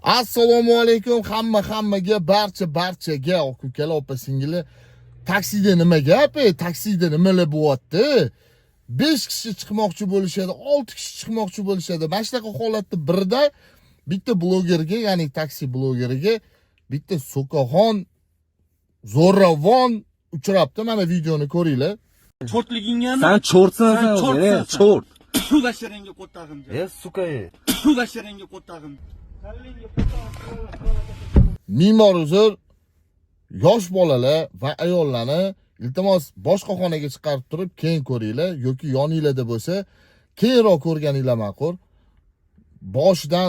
Assalomu alaykum hamma hammaga, barcha barchaga, aka ukalar, opa singillar. Taksida nima gap? Taksida nimalar bo'lyapti? 5 kishi chiqmoqchi bo'lishadi, 6 kishi chiqmoqchi bo'lishadi. Mana shunaqa holatda birda bitta blogerga, ya'ni taksi blogeriga bitta so'kaxon, zo'ravon uchrabdi. Mana videoni ko'ringlar. Cho'rtligingami? Sen cho'rtsan Sen sen o'zing, cho'rtsan sen. Cho'rt. Tfu basharangga qo'ttag'im. E, сука, e. Tfu basharangga qo'ttag'im. Ming bor uzr, yosh bolalar va ayollarni iltimos boshqa xonaga chiqarib turib keyin ko'ringlar yoki yoninglarda bo'lsa keyinroq ko'rganinglar ma'qul. Boshidan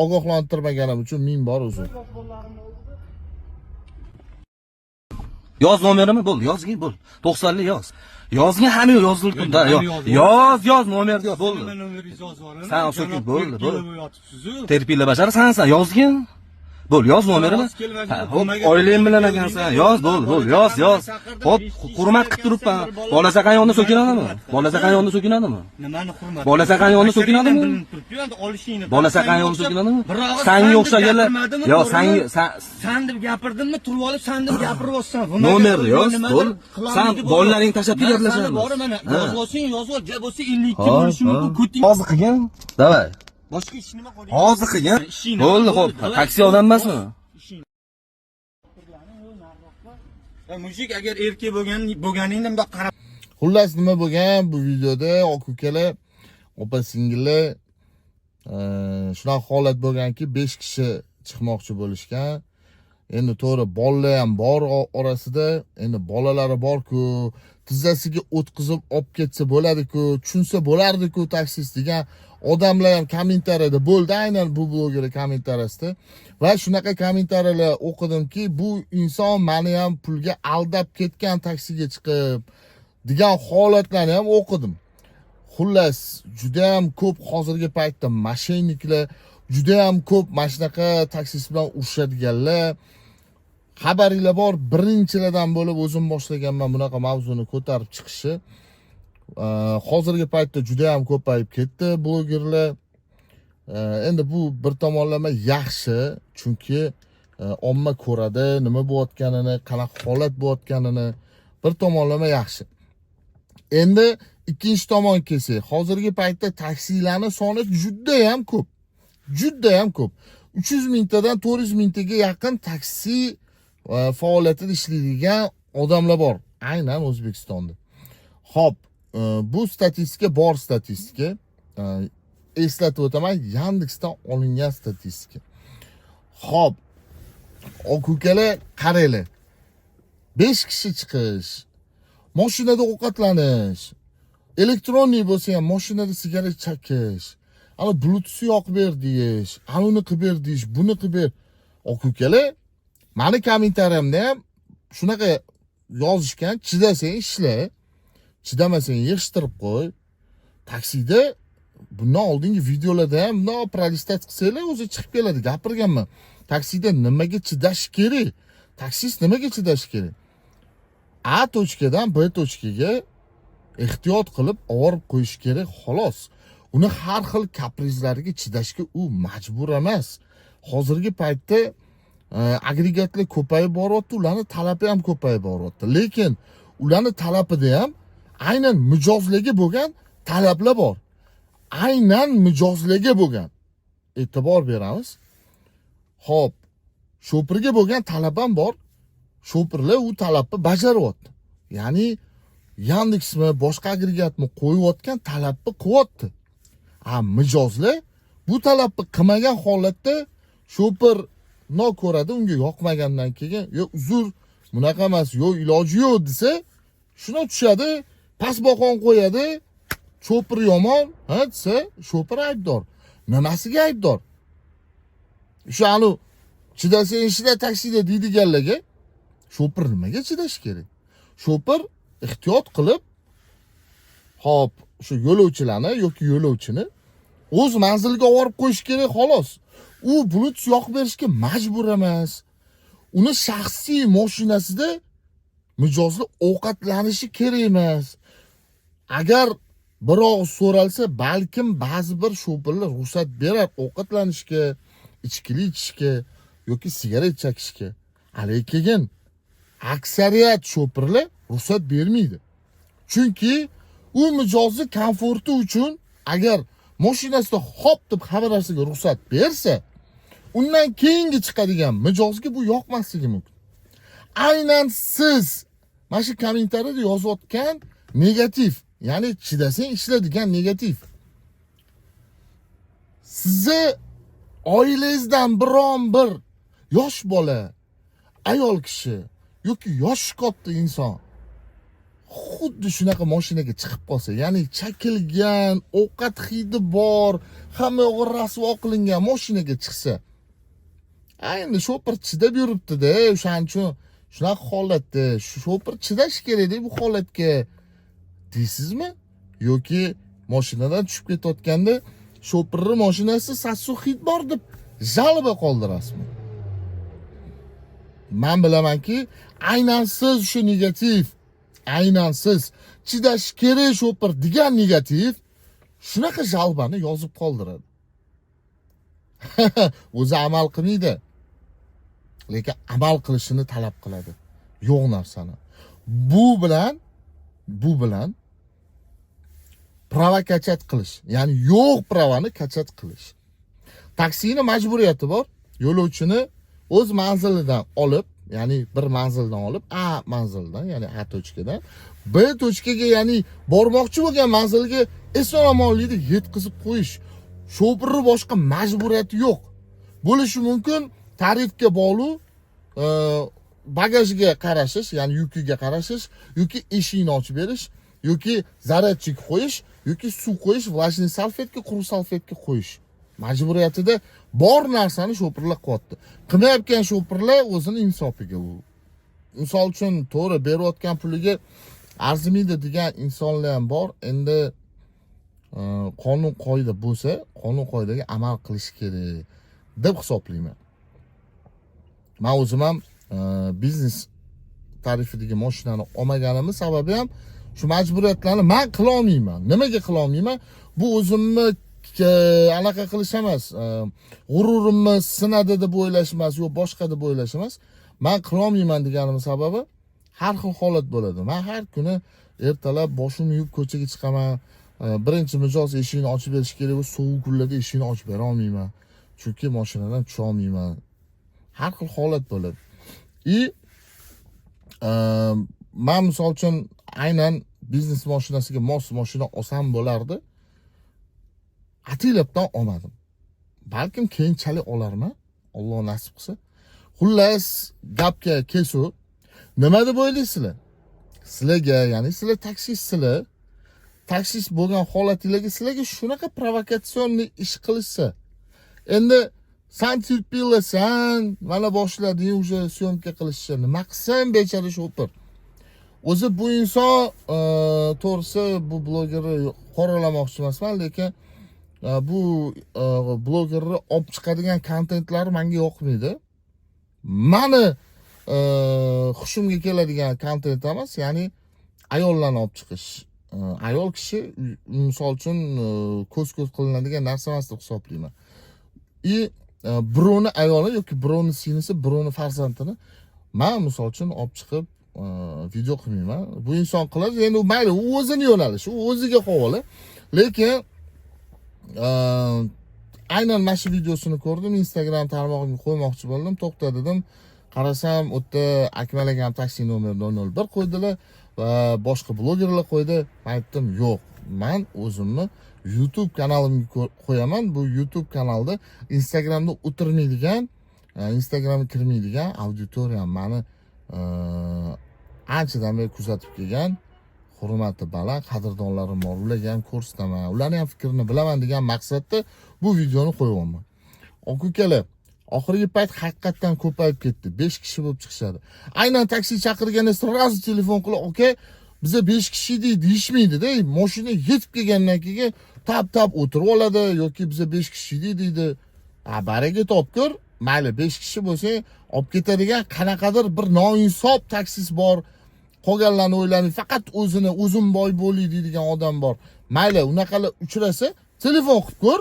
ogohlantirmaganim uchun ming bor uzr. Yoz nomerini bo'l, yozgin bo'l. 90lik yoz. Yozgin, hamma yozilib turdi. Yo'q, yoz. Yoz, yoz nomerni yoz, bo'ldi. Nima nomeringizni yozib olaman? Sen so'kib bo'ldi, bo'ldi. Yotibsiz-ku. Terpila basharasan sen, yozgin. Bo'l, yoz nomerini. Hozir kelmagan, Ha, Xo'p, nimaga- oilang bilan ekansan. Yoz, bo'ldi, bo'ldi, yoz, yoz. Xo'p, hurmat qilib turibman. Bola chaqang yonida so'kinadimi? Bola chaqang yonida so'kinadimi? Nimani hurmat? Bola chaqang yonida so'kinadimi? Bilinib turibdi, endi olishingni. Bola chaqang yonida so'kinadimi? Bir og'iz Sanga san deb o'xshaganlar, gapirdimmi, yo, to'g'rimi? sanga san San deb gapirdimmi, turib olib san deb gapiryapsan. Nomerni yoz, bo'l. San bolalaringni tashlab ketib gaplashamiz. Bor mana, Ha. yozib olsang, yozib ol, ja bo'lsa 52 Hop, bo'lishi mumkin, hop. ko'ting. Hozir qilgin. Давай. Boshqa ish nima qo'ying? Hozir qilgin. Ishing Bo'ldi, xo'p. Taksi odam emasmi? Мужик agar erkak bo'lgan bo'lganingda bundoq qarab Xullas, nima bo'lgan bu videoda, aka ukalar, opa singillar, shunaqa holat bo'lganki, 5 kishi chiqmoqchi bo'lishgan. Endi to'g'ri, bolalar ham bor orasida. Endi bolalari bor-ku, tizzasiga o'tqizib olib ketsa bo'ladi-ku, tushunsa bo'lardi-ku taksist degan odamlar ham kommentariyada bo'ldi, aynan bu bloger kommentariyasida. Va shunaqa kommentariyalar o'qidimki, bu inson mani ham pulga aldab ketgan taksiga chiqib degan holatlarni ham o'qidim. Xullas, juda ham ko'p hozirgi paytda мошенник lar, juda ham ko'p mana shunaqa taksist bilan urushadiganlar. Xabaringlar bor, birinchilardan bo'lib o'zim boshlaganman bunaqa mavzuni ko'tarib chiqishi. Hozirgi paytda juda ham ko'payib ketdi blogerlar. Endi bu bir tomonlama yaxshi, chunki omma ko'radi nima bo'layotganini, qanaqa holat bo'layotganini, bir tomonlama yaxshi. Endi ikkinchi tomon kelsak, hozirgi paytda taksilarni soni juda ham ko'p. Juda ham ko'p. 300 mingtadan 400 mingtaga yaqin taksi faoliyatida ishlaydigan odamlar bor, aynan O'zbekistonda. Xo'p, bu statistika bor statistika. Eslatib o'taman, Yandexdan olingan statistika. Xo'p, aka ukalar, qaranglar. 5 kishi chiqish, mashinada ovqatlanish, электронный bo'lsa ham mashinada sigaret chekish, ana Bluetooth yoqib ber deyish, ana uni qilib ber deyish, buni qilib ber. Aka ukalar, mani kommentariyamda ham shunaqa yozishgan: chidasang ishla, chidamasang yig'ishtirib qo'y. Taksida bundan oldingi videolarda ham bundoq пролистать qilsanglar o'zi chiqib keladi, gapirganman. Taksida nimaga chidash kerak? Taksist nimaga chidash kerak? A точка dan B точка ga ehtiyot qilib olib qo'yish kerak, xolos. Uni har xil kaprizlariga chidashga u majbur emas. Hozirgi paytda agregatlar ko'payib boryapti, ularni talabi ham ko'payib boryapti. Lekin ularni talabida ham aynan mijozlarga bo'lgan talablar bor. Aynan mijozlarga bo'lgan e'tibor beramiz. Xo'p, shopirga bo'lgan talab ham bor. Shopirlar u talabni bajaryapti. Ya'ni Yandexmi, boshqa agregatmi qo'yayotgan talabni qilyapti. A mijozlar bu talabni qilmagan holatda shopir ko'radi, unga yoqmagandan keyin, yo uzr, bunaqa emas, yo iloji yo'q desa, shuna tushadi, pasbaqon qo'yadi, shopir yomon, ha desa, shopir aybdor. Nimasiga aybdor? Shu anu chidasang ishla taksida deydiganlarga shopir nimaga chidash kerak? Shopir ehtiyot qilib, hop, shu yo'lovchilarni yoki yo'lovchini o'z manziliga olib qo'yish kerak, xolos. U Bluetooth yoqib berishga majbur emas. Uni shaxsiy mashinasida mijozlar ovqatlanishi kerak emas. Agar bir og'iz so'ralsa, balkim ba'zi bir shopirlar ruxsat berar ovqatlanishga Ichkilik ichishga yoki sigaret chekishga. Lekin aksariyat shopirlar ruxsat bermaydi. Chunki u mijozni komforti uchun agar mashinasida hop deb hamma narsaga ruxsat bersa, undan keyingi chiqadigan mijozga bu yoqmasligi mumkin. Aynan siz mana shu kommentariyada yozayotgan negativ, ya'ni chidasang ishla degan negativ. Sizni oilangizdan biron bir yosh bola, ayol kishi yoki yoshi katta inson xuddi shunaqa mashinaga chiqib qolsa, ya'ni chakilgan, ovqat hidi bor, hamma yog'i rasvo qilingan mashinaga chiqsa, a endi shopir chidab yuribdi-da, o'shaning uchun shunaqa holatda shu shopir chidashi kerakda bu holatga deysizmi? Yoki mashinadan tushib ketayotganda shopirni mashinasi sassiq hid bor deb жалоба qoldirasizmi? Man bilamanki, aynan siz shu negativ, aynan siz chidash kerak shopir degan negativ shunaqa жалоба ni yozib qoldiradi. O'zi amal qilmaydi, lekin amal qilishini talab qiladi. Yo'q narsani. Bu bilan права качать qilish, ya'ni yo'q права ni качать qilish. Taksini majburiyati bor. Yo'lovchini o'z manzilidan olib, ya'ni bir manzildan olib, A manzildan, ya'ni A точка dan B точка ga, ya'ni bormoqchi bo'lgan manzilga eson omonlikda yetkazib qo'yish. Shopirni boshqa majburiyati yo'q. Bo'lishi mumkin tarifga bog'liq bagajga qarashish, ya'ni yukiga qarashish yoki eshikni ochib berish yoki зарядчик qo'yish yoki suv qo'yish, влажный salfetka, quruq salfetka qo'yish. Majburiyatida bor narsani shopirlar qilyapti. Qilmayotgan shopirlar o'zini insofiga u. Misol uchun, to'g'ri, berayotgan puliga arzimaydi degan insonlar ham bor. Endi qonun qoida bo'lsa, qonun qoidaga amal qilish kerak deb hisoblayman. Man o'zim ham biznes tarifidagi mashinani olmaganimni sababi ham shu majburiyatlarni man qilolmayman. Nimaga qilolmayman? Bu o'zimni anaqa qilish emas, g'ururimni sinadi deb o'ylash emas, yo boshqa deb o'ylash emas. Man qilolmayman deganimni sababi har xil holat bo'ladi. Man har kuni ertalab boshimni yuvib ko'chaga chiqaman. Birinchi mijoz eshikni ochib berish kerak, bu sovuq kunlarda eshikni ochib bera olmayman. Chunki mashinadan tusha olmayman. Har xil holat bo'ladi. И man misol uchun aynan biznes mashinasiga mos mashina olsam bo'lardi. Ataylabdan olmadim. Balkim keyinchalik olarman, Alloh nasib qilsa. Xullas, gapga kesuv. Nima deb o'ylaysizlar? Sizlarga, ya'ni sizlar taksistsizlar, taksist bo'lgan holatinglarga sizlarga shunaqa провокационный ish qilishsa, endi san терпила san, mana boshlading уже съёмка qilishni. Nima qilsin bechora shopir? O'zi bu inson, to'g'risi bu blogerni qoralamoqchi emasman, lekin bu blogerni olib chiqadigan kontentlari menga yoqmaydi. Mani hushimga keladigan kontent emas, ya'ni ayollarni olib chiqish. Ayol kishi misol uchun ko'z ko'z qilinadigan narsa emas deb hisoblayman. И birovni ayoli yoki birovni singlisi, birovni farzandini man misol uchun olib chiqib video qilmayman. Bu inson qiladi, endi u mayli, u o'zini yo'nalishi, u o'ziga havola. Lekin aynan mana shu videosini ko'rdim, Instagram tarmog'imga qo'ymoqchi bo'ldim, to'xta dedim. Qarasam, u yerda Akmal akam taksi nomer 001 qo'ydilar va boshqa blogerlar qo'ydi. Men aytdim, yo'q, man o'zimni YouTube kanalimga qo'yaman. Bu YouTube kanalda Instagramda o'tirmaydigan, Instagramga kirmaydigan auditoriyam mani anchadan beri kuzatib kelgan hurmati baland qadrdonlarim bor. Ularga ham ko'rsataman, ularni ham fikrini bilaman degan maqsadda bu videoni qo'yyapman. Aka ukalar, oxirgi payt haqiqatdan ko'payib ketdi. 5 kishi bo'lib chiqishadi. Aynan taksi chaqirganda сразу telefon qilib, "Aka, biza 5 kishi edik" deyishmaydi-da. Mashina yetib kelgandan keyin tap-tap o'tirib oladi yoki biza 5 kishi edik deydi. A baraka topkur, mayli 5 kishi bo'lsang, olib ketadigan qanaqadir bir noinsof taksist bor. Qolganlarni o'ylamay, faqat o'zini o'zim boy bo'lay deydigan odam bor. Mayli, unaqalar uchrasa, telefon qilib ko'r.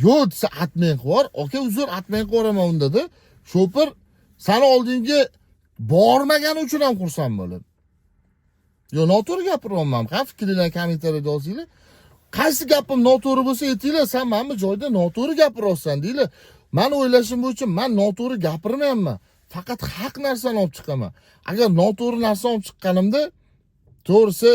Yo'q desa, отмен qilib yubor. Aka, uzr, отмен qilib yuboraman unda de. Shopir sani oldingga bormagani uchun ham xursand bo'ladi. Yo, noto'g'ri gapiryapman. Ha, fikringlarni kommentariyada yozinglar. Qaysi gapim noto'g'ri bo'lsa, aytinglar, san mana bu joyda noto'g'ri gapiryapsan deyglar. Mani o'ylashim bo'yicha man noto'g'ri gapirmayapman. Faqat haq narsani olib chiqaman. Agar noto'g'ri narsa olib chiqqanimda, to'g'risi,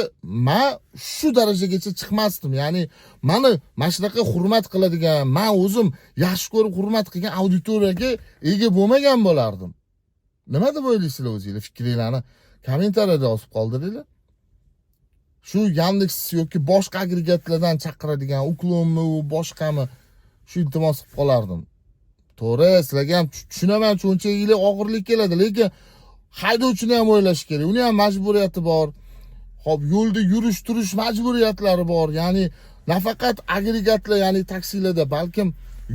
man shu darajagacha chiqmasdim. Ya'ni mani mana shunaqa hurmat qiladigan, man o'zim yaxshi ko'rib hurmat qilgan auditoriyaga ega bo'lmagan bo'lardim. Nima deb o'ylaysizlar o'zinglar? Fikringlarni kommentariyada yozib qoldiringlar. Shu Yandex yoki boshqa agregatlardan chaqiradigan Uklonmi, u boshqami, shu iltimos qilib qolardim. To'g'ri, sizlarga ham tushunaman, cho'nchaginglar og'irlik keladi, lekin haydovchini ham o'ylash kerak. Uni ham majburiyati bor. Xo'p, yo'lda yurish turish majburiyatlari bor. Ya'ni nafaqat agregatlar, ya'ni taksilarda, balkim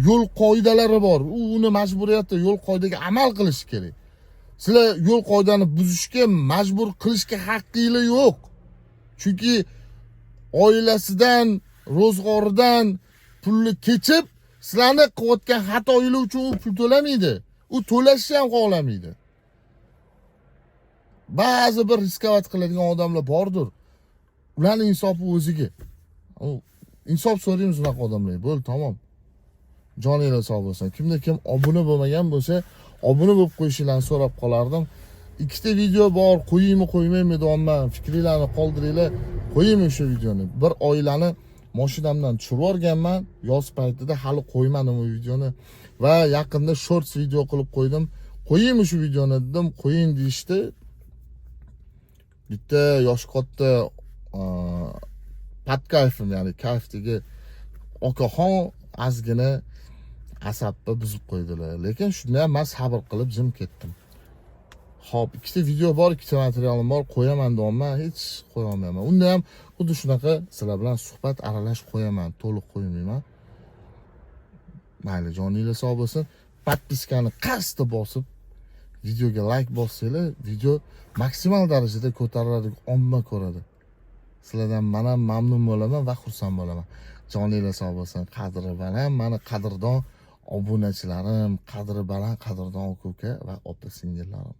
yo'l qoidalari bor. U uni majburiyati, yo'l qoidaga amal qilish kerak. Sizlar yo'l qoidani buzishga majbur qilishga haqqinglar yo'q. Chunki oilasidan, ro'zg'oridan pulni kechib, sizlarni qilayotgan xatoyinglar uchun u pul to'lamaydi. U to'lashni ham xohlamaydi. Ba'zi bir рисковать qiladigan odamlar bordir. Ularning insofi o'ziga. U insof so'raymiz unaqa odamlarga. Bo'ldi, tamom. Joninglar sog' bo'lsin. Kimda kim obuna bo'lmagan bo'lsa, obuna bo'lib qo'yishinglarni so'rab qolardim. Ikkita video bor, qo'yaymi, qo'ymaymi deyapman. Fikringlarni qoldiringlar. Qo'yaymi o'sha videoni? Bir oilani mashinamdan tushirib yuborganman yoz paytida, hali qo'ymadim u videoni va yaqinda shorts video qilib qo'ydim. Qo'yaymi shu videoni dedim, qo'ying deyishdi. Bitta yoshi katta под kayfim, ya'ni kayfdagi okaxon ozgina asabni buzib qo'ydilar. Lekin shunda ham man sabr qilib jim ketdim. Xo'p, ikkita video bor, ikkita materialim bor, qo'yaman deyapman, hech qo'ya olmayman. Unda ham xuddi shunaqa sizlar bilan suhbat aralash qo'yaman, to'liq qo'ymayman. Mayli, joninglar sog' bo'lsin. Подписка ni qasdi bosib, videoga like bossanglar, video maksimal darajada ko'tariladi, omma ko'radi. Sizlardan man ham mamnun bo'laman va xursand bo'laman. Joninglar sog' bo'lsin. Qadri baland mani qadrdon obunachilarim, qadri baland qadrdon aka va opa singillarim.